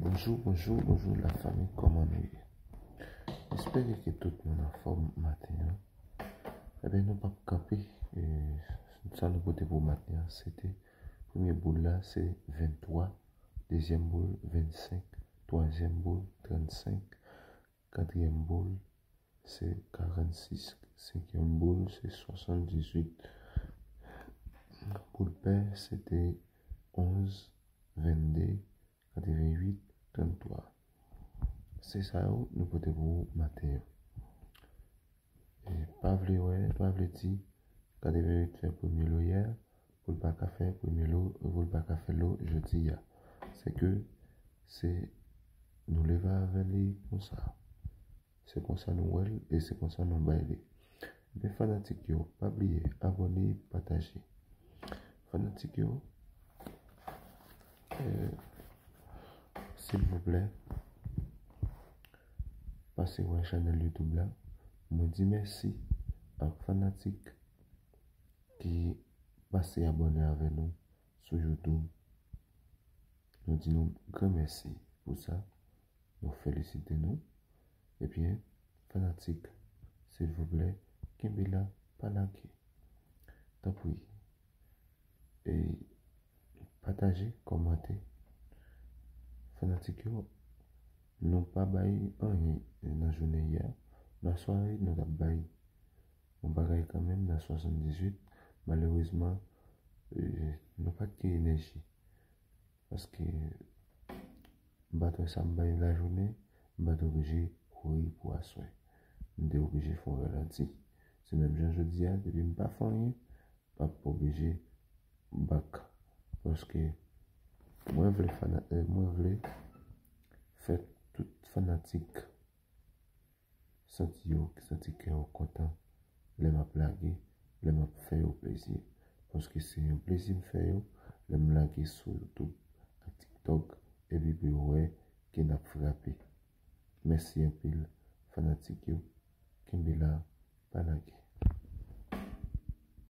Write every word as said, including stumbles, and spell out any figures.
Bonjou, bonjou, bonjou la fanmi, kòman nou ye? M espere ke tout moun anfòm maten an. Ebyen, nou p ap kanpe. E, sa nou pote pou maten an, se te premye boul la, se venntwa, dezyèm boul, vennsenk, twazyèm boul, trannsenk, katriyèm boul, se karannsis, senkyèm boul, se swasanndizuit. Boul pè, se te onz, vennde, katreventuit, tranntwa. Se sa yo nou pote pou ou maten an. E pa vle wè, pa vle di katreventuit fè premye lo yè, pou l pa ka fè premye lo, pou l pa ka fè lo jodi a. Se ke se nou leve avè li konsa. Se konsa nou wè l e se konsa nou bay li. Men fanatik yo, pa bliye abòne, pataje. Fanatik yo, eh, silvouplè, pase wè chanèl YouTube la. Mwen di mèsi ak fanatik ki pase abòne avè nou sou YouTube. Nou di nou gran mèsi pou sa. Nou felisite nou. Ebyen, fanatik, silvouplè, kenbe la, pa lage. Tanpri. E pataje, kòmante. Fanatik yo, nou pa bay anyen nan jounen yè. Nan sware, nou t ap bay yon bagay kanmenm nan swasanndizuit. Malerezman, eh, nou pa t gen enèji. Paske m pa t wè sa m bay lajounen, m pa t oblije kouri pou aswè. M te oblije fè yon ralanti. Se menm jan jodi a, depi m pa fè anyen, m ap oblije back. Paske mwen vle fana-, eh, mwen vle fè tout fanatik santi yo, santi kè yo kontan lè m ap lage, lè m ap fè yo plezi. Paske se yon plezi m fè yo lè m lage sou YouTube ak TikTok, epi pou yo wè ke n ap frape. Mèsi anpil, fanatik yo. Kenbe la, pa lage.